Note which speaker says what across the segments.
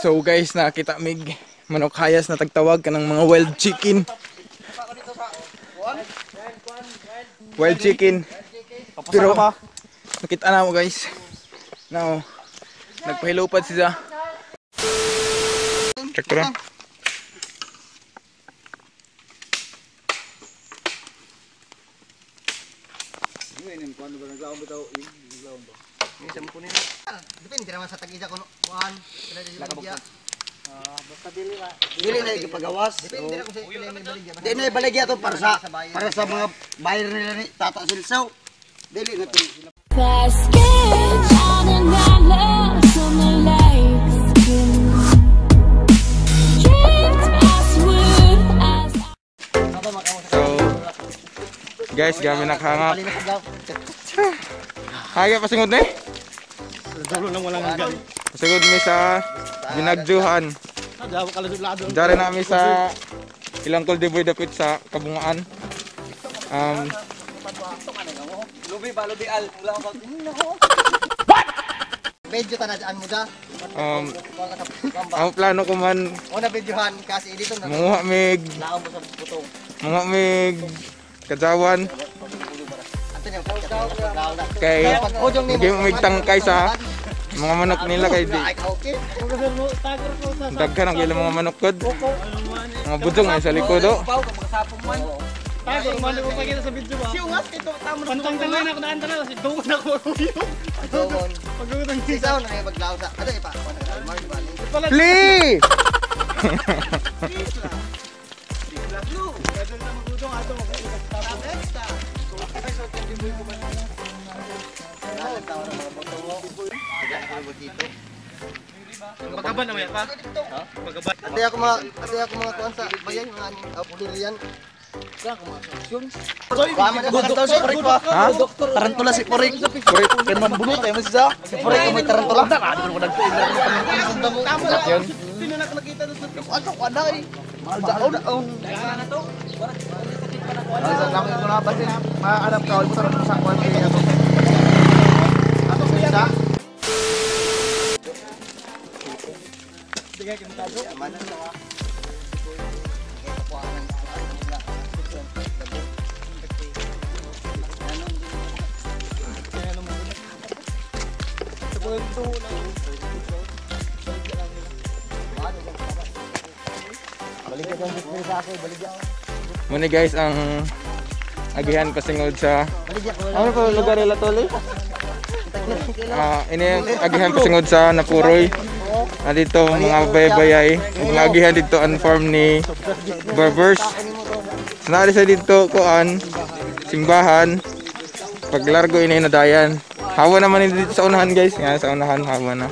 Speaker 1: So guys, nakita mig manok hayas na tagtawag kanang mga wild chicken. Wild chicken. Pero nakita na mo guys. Now, nagpahilupad siya. Check to lang.
Speaker 2: Depende naman sa tag-isa kung kuan sila dili baligya. Basta dili na. Dili na ipagawas. Depende na kung sila may baligya.
Speaker 3: Di na ibaligya to para sa mga buyer nila ni Tata Silsaw. Dili na to sila.
Speaker 1: So guys, gami nakahangak. Haga pasingod ni?
Speaker 4: Dulo lang walang hanggan.
Speaker 1: Pasingod mi sa Binagjuhan. Dari nami sa ilang Koldiboy dapit sa Kabungaan.
Speaker 2: Lubi ba lubi al wala ko.
Speaker 3: What?
Speaker 2: Medyo tanadaan mo da.
Speaker 1: Ang plano ko man
Speaker 2: una videohan kasi dito na.
Speaker 1: Manguha mig.
Speaker 2: Laon mo sa butong.
Speaker 1: Manguha mig kadjawan. Kay mig tangkay sa mga manok nila kay di. Daghan ang ilang mga manok kod. Mga budong ay sa likod oh.
Speaker 4: Tago man mo pakita sa video ba. Pantang-tangay na daan tanan kasi dungon ako ruyo.
Speaker 2: Dungon.
Speaker 4: Pagugutang
Speaker 2: sisaw na ay maglaw sa. Ano ipa?
Speaker 1: Please.
Speaker 4: Pagaban na maya pa. Pagaban.
Speaker 2: Ate ako mga kuan sa bayan mga pulirian.
Speaker 3: Tarantula si Porik. Porik kay mambunot ay man siya. Si Porik may tarantula.
Speaker 1: Yun.
Speaker 4: Sino na nakita doon sa
Speaker 3: Ato ko anay. Mahal daon. Maanap ka mo tarantula sa kuan kay ato. Ato siya.
Speaker 4: Sige kay tago.
Speaker 1: Muna guys ang agihan pasingod sa ano pa lugar nila tol? Ini ang agihan pasingod sa Napuroy. Dito mga baybayay, mga agihan dito ang farm ni Barbers. Sinari sa dito kuan simbahan. Paglargo ini nadayan. Hawa naman dito sa unahan guys. Nga sa unahan hawa na.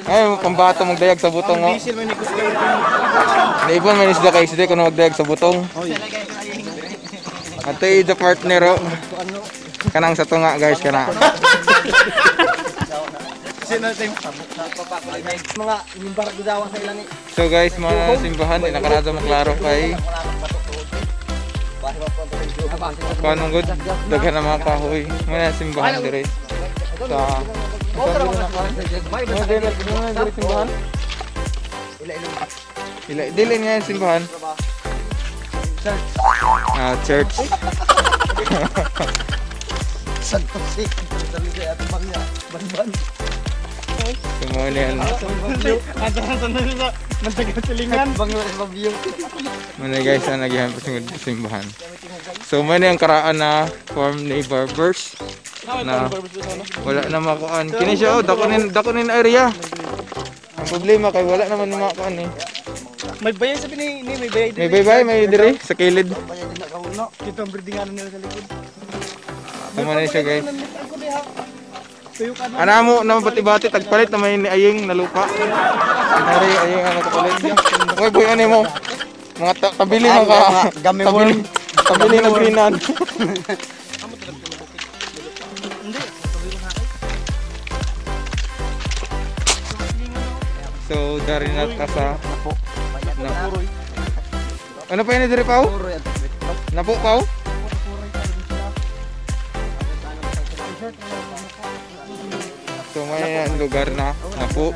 Speaker 1: Ay, pambato magdayag sa butong oh. Naibon man isda kay isda kuno magdayag sa butong. Ate the partner oh. Kanang sa tunga guys kana.
Speaker 2: Mga nimbar gudawa sa ilan ni.
Speaker 1: So guys, mga simbahan di nakarado maklaro kay kanong good daghan na mga kahoy. Mga simbahan dire. Sa simbahan. Ila dili nga yung simbahan. Ah, church.
Speaker 2: Santo si Banban.
Speaker 1: Sumuha yan. Muna guys, ang nagihan pa simbahan. So muna yung karaan na farm ni Barbers. Na wala na makuan. Kini siya oh, dako nin area. Ang problema kay wala naman makuan eh.
Speaker 4: May bayay sa pini, may bayay
Speaker 1: diri. May bayay, may diri sa kilid.
Speaker 4: Dito ang breedingan nila sa likod.
Speaker 1: Tama na siya guys. Ana mo na bati-bati tagpalit na may aying na lupa. Nari aying ano kapalit. Oy boy ano mo? Mga tabili man ka. Tabili na greenan. So dari na ta sa Napuroy. Ano pa yun diri Pau? Napo Pau? So may ang lugar na Napo.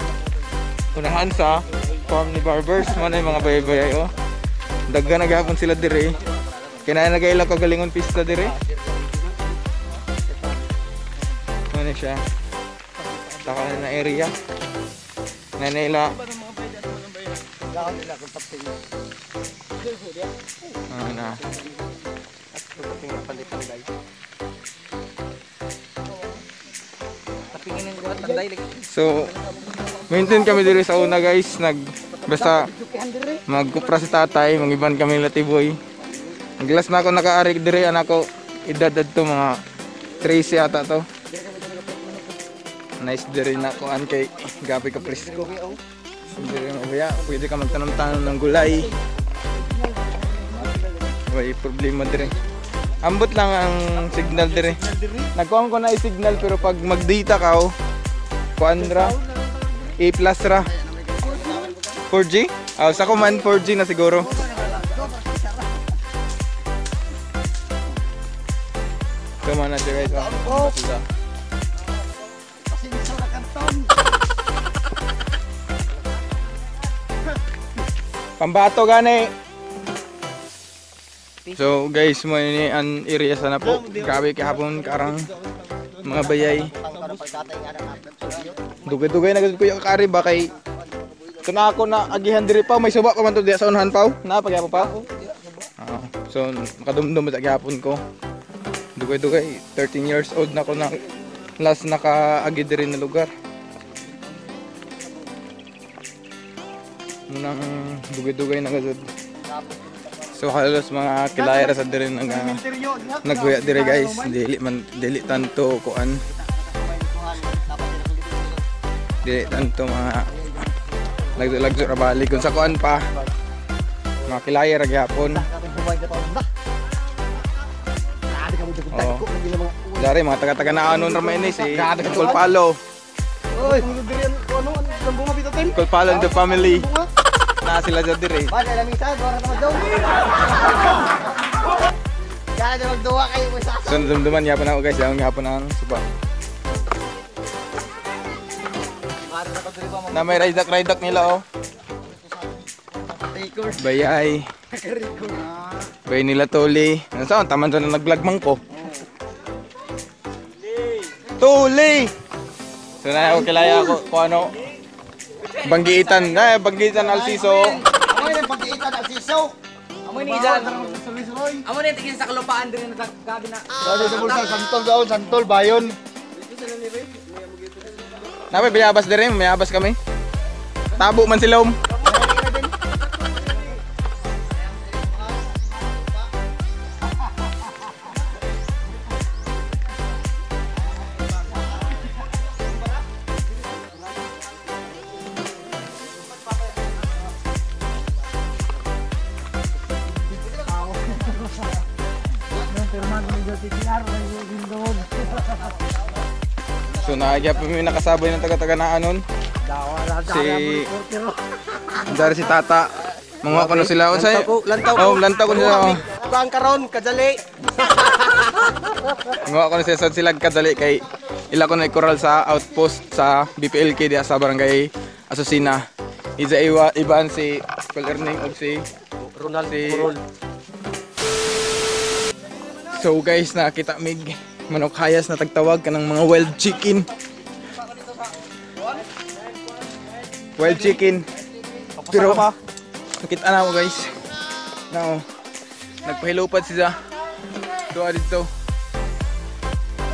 Speaker 1: Unahan sa farm ni Barbers, man ay mga bayay-bayay oh. Daghan na gihapon sila dire. Kinaya na ilang kagalingon pista dire. Ano siya? Taka na area. Nanila. Ano na? So, maintain kami diri sa una guys, basta magkupra si tatay, mangiban kami latiboy. Naglas na ako nakaari diri anak ko, edad to mga 13 ata to. Nice diri na ko an kay gabi ka presko. Diri mabaya, pwede ka magtanom-tanom ng gulay. Way problema diri. Ambot lang ang signal diri. Nagkuhan ko na i-signal pero pag mag-data ka oh, kuan ra A plus ra. 4G? Ah, sa command 4G na siguro. Tama na siya guys. Oh. Pambato gani. So guys, mo ini ang area sa Napo. Grabe kahapon karang mga bayay. Dugay-dugay na gud ko yung kaari ba kay tuna ako na agihan diri pa may suba pa man to diya sa unahan pa. Na pagyapon pa. So makadumdum sa gihapon ko. Dugay-dugay 13 years old na ko na last nakaagi diri na lugar. Munang dugay-dugay na gud. So halos mga kilayra sa diri naghuya diri guys. Dili man dili tanto kuan. Dili tanto mga lagso-lagso ra balik kung sa kuan pa. Mga kilayra gyapon. Oh. Dari mga taga-taga na anon ra man ini si Uncle Palo.
Speaker 4: Oy,
Speaker 1: Uncle Palo and the family. Na sila dyan dire. So nadumduman yapon ako guys, yung hapon ang suba. Na may ride-duck nila oh. Bayay. Bay nila Tuli. Ano saan? Taman sa na nag-vlog man ko. Tuli! So na ako kilaya ako kung ano. Banggiitan, na banggiitan Alciso.
Speaker 3: Amoy na banggiitan Alciso.
Speaker 2: Amoy ni Ijan. Amoy ni tingin sa kalupaan diri na gabi na.
Speaker 3: Santol daw, santol bayon.
Speaker 1: Napay bayabas diri, mayabas kami. Tabo man sila. So naagya pa may nakasabay ng taga-taga na anon. Si dari si Tata. Mga kuno sila unsay? Oh, lantaw ko sila.
Speaker 2: Kuang karon kadali.
Speaker 1: Mga kuno sila sila kadali kay ila ko na ikoral sa outpost sa BPLK diha sa Barangay Asusina. Iza iwa ibaan si Col Erning og si
Speaker 2: Ronald
Speaker 1: si
Speaker 2: Corol.
Speaker 1: So guys, nakita mig manok hayas na tagtawag kanang mga wild chicken. Wild chicken. Pero nakita na ako guys. Now, nagpahilupad sila. Doa dito.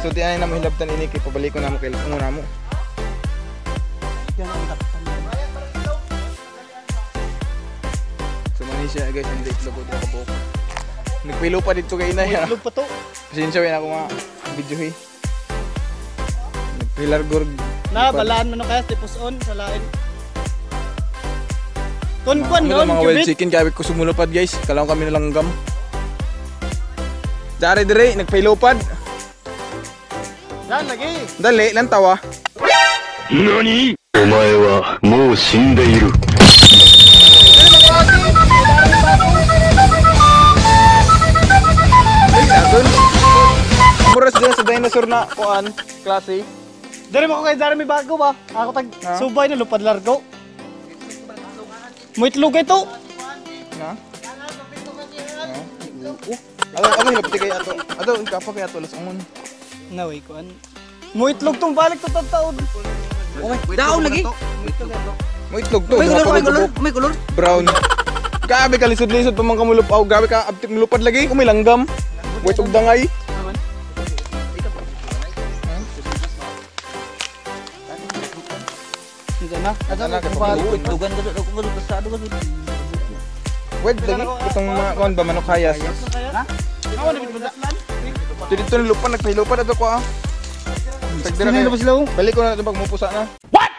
Speaker 1: So di ay na mahilabtan ini kay pabalik ko na mo kay una mo. So mani siya guys, hindi itlog ko kabuok. Nagpahilupad dito kay inay.
Speaker 4: Itlog pa to.
Speaker 1: Pasensya na ako mga video eh. Nagpilargor.
Speaker 4: Na balaan man kaya tipos on sa lain. Kon-kon
Speaker 1: no, mga wild chicken kaya ko sumulupad guys. Kalaw kami nalanggam. Dari dire nagpahilupad.
Speaker 4: Dan lagi.
Speaker 1: Dali lantawa.
Speaker 5: Nani? Omae wa mou shindeiru.
Speaker 1: Muras din sa dinosaur. sure na kuan klase.
Speaker 4: Dari mo ko kay Jeremy bago ba? Ako tag subay na lupad largo. Mo itlog ito.
Speaker 1: Na? Ato hilapti kay ato. Ato kapa kay ato las ungon.
Speaker 4: Naway kuan. Mo itlog tong balik to taon.
Speaker 2: Daon lagi.
Speaker 1: Mo itlog to.
Speaker 2: May color, may color, may color.
Speaker 1: Brown. Grabe ka lisod-lisod pa man ka mulupaw. Grabe ka abtik mulupad lagi kung may langgam. Wait og dangay.
Speaker 4: Na.
Speaker 2: Dugan ka ko basta dugan.
Speaker 1: Wait lagi itong mga kuan ba manok hayas.
Speaker 4: Ha?
Speaker 1: Dito nilupan nagpahilupan ato ko ah. Tagdira kayo. Balik ko na ito pag mupusa na.
Speaker 4: What?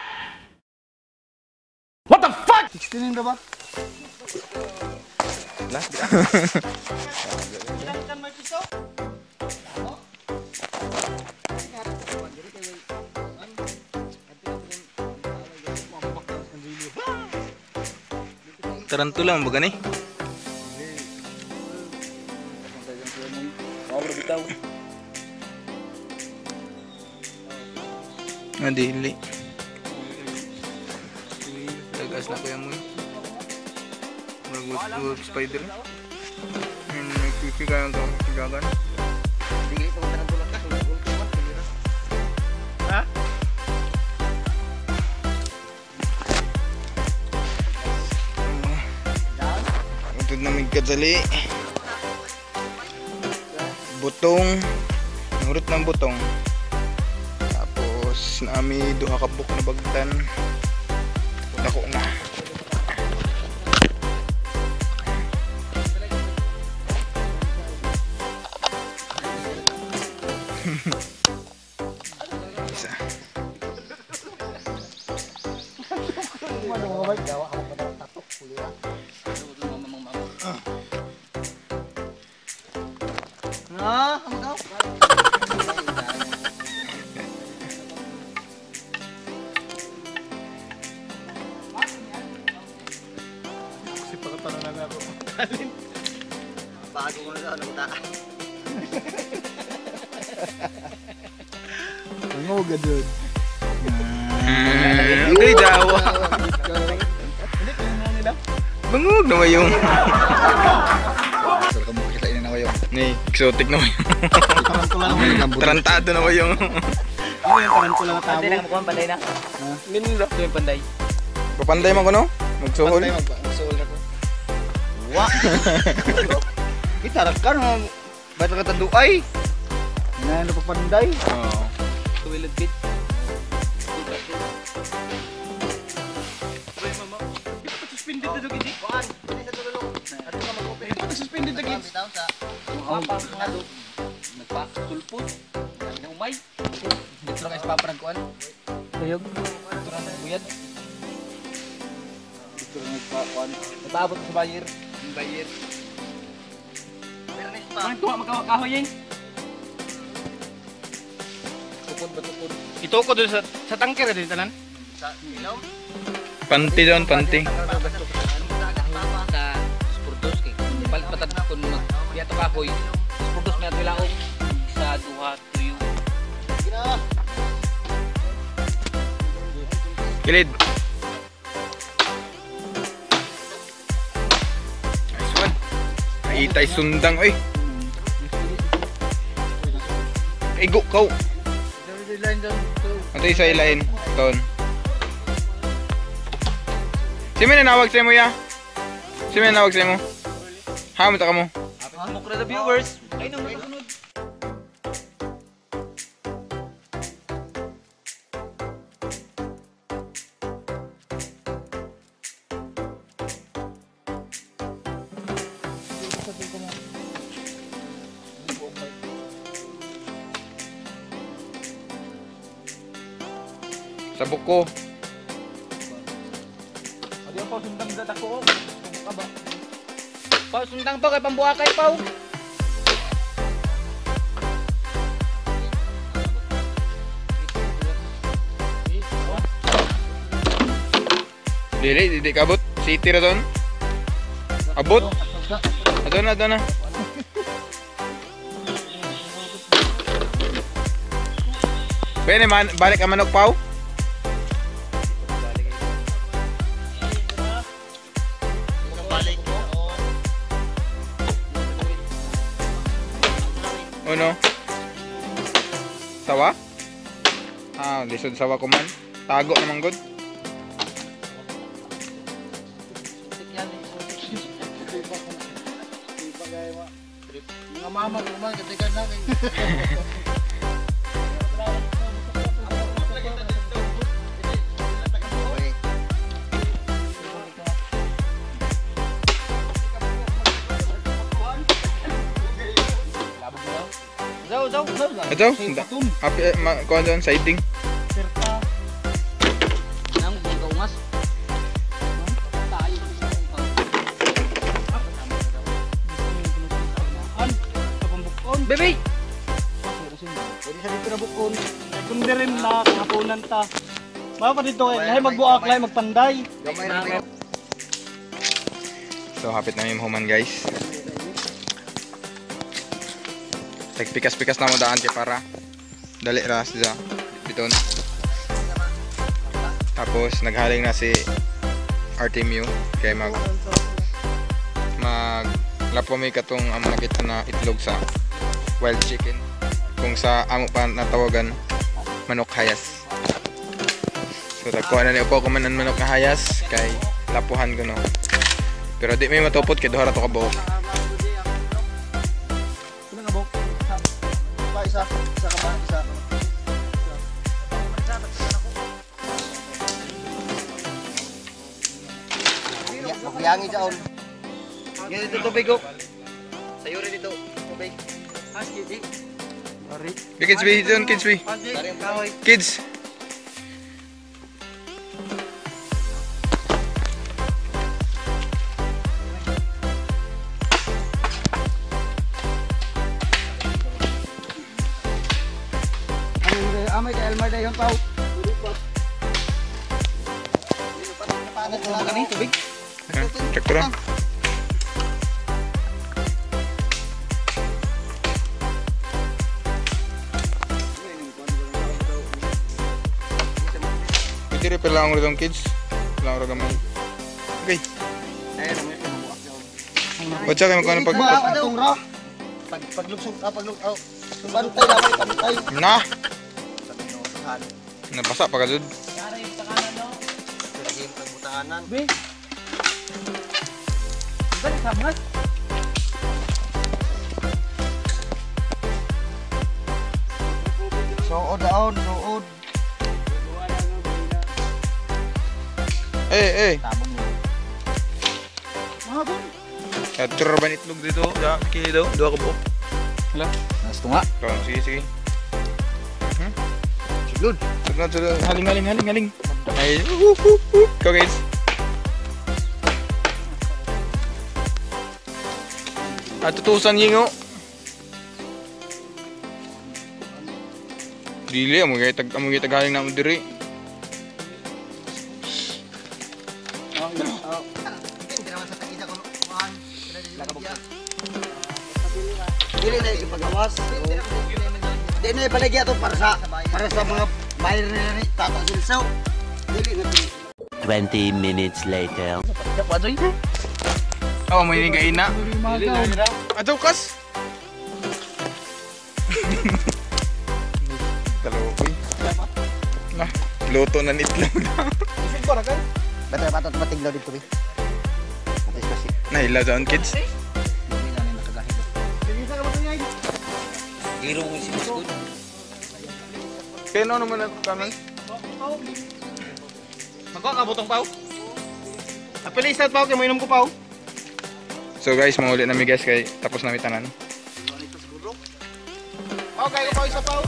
Speaker 4: What the fuck? 16 na ba?
Speaker 1: La. Tarantula mo ba gani? Ah, dili. Tagas na kuya mo. Murag spider. Nagkiki kaya ang kagagan.
Speaker 4: Ha?
Speaker 1: Utod na may kadzali. Butong. Nurot ng butong. Tapos nami duha ka buk na bagtan. Dako na. Isa.
Speaker 2: Ah, amo bago ko na sa anong taa.
Speaker 3: Ang yun.
Speaker 1: Hindi, jawa. Bangog naman yung...
Speaker 3: Sir, kamu kita ini na kayo.
Speaker 1: Ni, exotic naman yung...
Speaker 4: Tarantula naman.
Speaker 1: Tarantado naman yung...
Speaker 4: Ano yung tarantula na tao?
Speaker 2: Panday na kamukuhan, panday na.
Speaker 1: Nila.
Speaker 2: Ito yung panday.
Speaker 1: Papanday man ko no? Magsuhol.
Speaker 3: Panday magsuhol ako. Wa. Kita ka no. Ba't ka tanduay?
Speaker 4: Na ano papanday?
Speaker 1: Oo.
Speaker 2: Tuwilod bit.
Speaker 4: Suspended na dog. Suspended na gid.
Speaker 2: Nagpa-sulpot. Naumay. Dito lang kayo sa paparang kuan. Tuyog. Dito lang buyad.
Speaker 3: Dito lang nagpa-kuan.
Speaker 2: Nagpaabot sa buyer. Buyer. Ang tuwa magkahoy eh. Tukod ba tukod?
Speaker 4: Ito ko doon sa tangker din tanan.
Speaker 1: Panty doon, panty.
Speaker 2: Sa Spurdos kay palit patad kun mag biyato kahoy. Spurdos may ato laom sa duha tuyo.
Speaker 1: Kilid. Nice one. Ay, itay sundang, oy. Igo, kau. Ito isa ilain. Ton. Sino may nanawag sa'yo mo, ya? Sino may nanawag sa'yo mo? Ha, mata ka mo.
Speaker 2: Mukra the viewers. Ay nung sunod.
Speaker 1: Sa buko.
Speaker 4: Adi pa sundang data ko. Ka ba?
Speaker 2: Pau sundang pa kay pambuakay pau.
Speaker 1: Dili, dili kabot. City ra doon. Abot. Ato na, ato na. Bene man, balik ang manok pau.
Speaker 3: Balik.
Speaker 1: Uno. Sawa? Ah, lisod sawa ko man. Tago naman good.
Speaker 4: Mga mama ko man katikan na kay.
Speaker 1: Ito, happy kuan doon siding.
Speaker 2: Nang kaungas. Bebe.
Speaker 3: Pwede sa dito na bukon.
Speaker 4: Kundi rin na kahaponan ta. Mao pa dito kay lahi magbuak, lahi magpanday.
Speaker 1: So hapit na yung human guys. Nagpikas-pikas na mo daan kay para dali ra siya biton. Tapos naghaling na si Artemio kay mag lapo mi katong amo nakita na itlog sa wild chicken kung sa amo pa natawagan manok hayas. So tagkuha na ni upo ko man ang manok na hayas kay lapuhan ko no. Pero di may matupot kay duha ra to ka buok.
Speaker 3: Isa, isa ka ba? Isa. Magbiyangi dyan. Ngayon dito tubig oh. Sayo rin dito tubig.
Speaker 1: Kids be, doon kids be. Kids.
Speaker 3: Amay kay Elmar dayon pau. Tubig.
Speaker 1: Check ko lang. Pwede rin pala ang rin kids. Pala ang gamay. Okay. Watsa kayo magkano pag...
Speaker 3: Paglugsog, paglugsog. Bantay lang, bantay.
Speaker 1: Na! Nabasa pa ka dun.
Speaker 3: Suod daon, suod.
Speaker 1: Eh, eh.
Speaker 3: Tabong mo.
Speaker 1: Katur ba itlog dito? Ya, kini daw, duha ka buok.
Speaker 2: Hala, nastunga.
Speaker 1: Sige, sige.
Speaker 3: Sulod.
Speaker 1: Sulod, sulod. Haling, haling, haling, haling. Ay, go guys. At tutusan yingo. Dili, amo gay tag amo gay tagaling na mo diri.
Speaker 3: Dili na ipagawas. Di na ipaligya to para sa mga bayar nila ni Tata Silsaw. Dili na
Speaker 6: 20 minutes later.
Speaker 1: Oh, may kaina. Ato kas. Dalawa ko. Nah, luto na itlog na.
Speaker 3: Bata bata matiglaw dito bi. Atis kasi.
Speaker 1: Nahila doon kids. Kaya no naman ako kanan.
Speaker 4: Magkuha ka butong pau. Apili isa pau kay mainom ko pau.
Speaker 1: So guys, manguli nami guys kay tapos nami tanan.
Speaker 4: Pau kayo pau isa pau.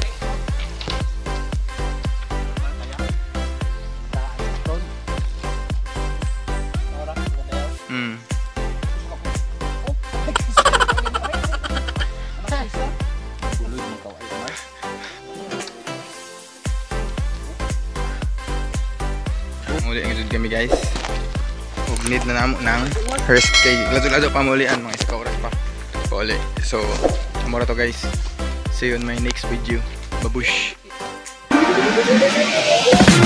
Speaker 1: Muli ang jud kami guys. Ug need na namo ng first kay ladyo-ladyo pa mulian mga isa ka oras pa. Pauli. So, amo ra to guys. See you on my next video. Babush.
Speaker 3: Thank you.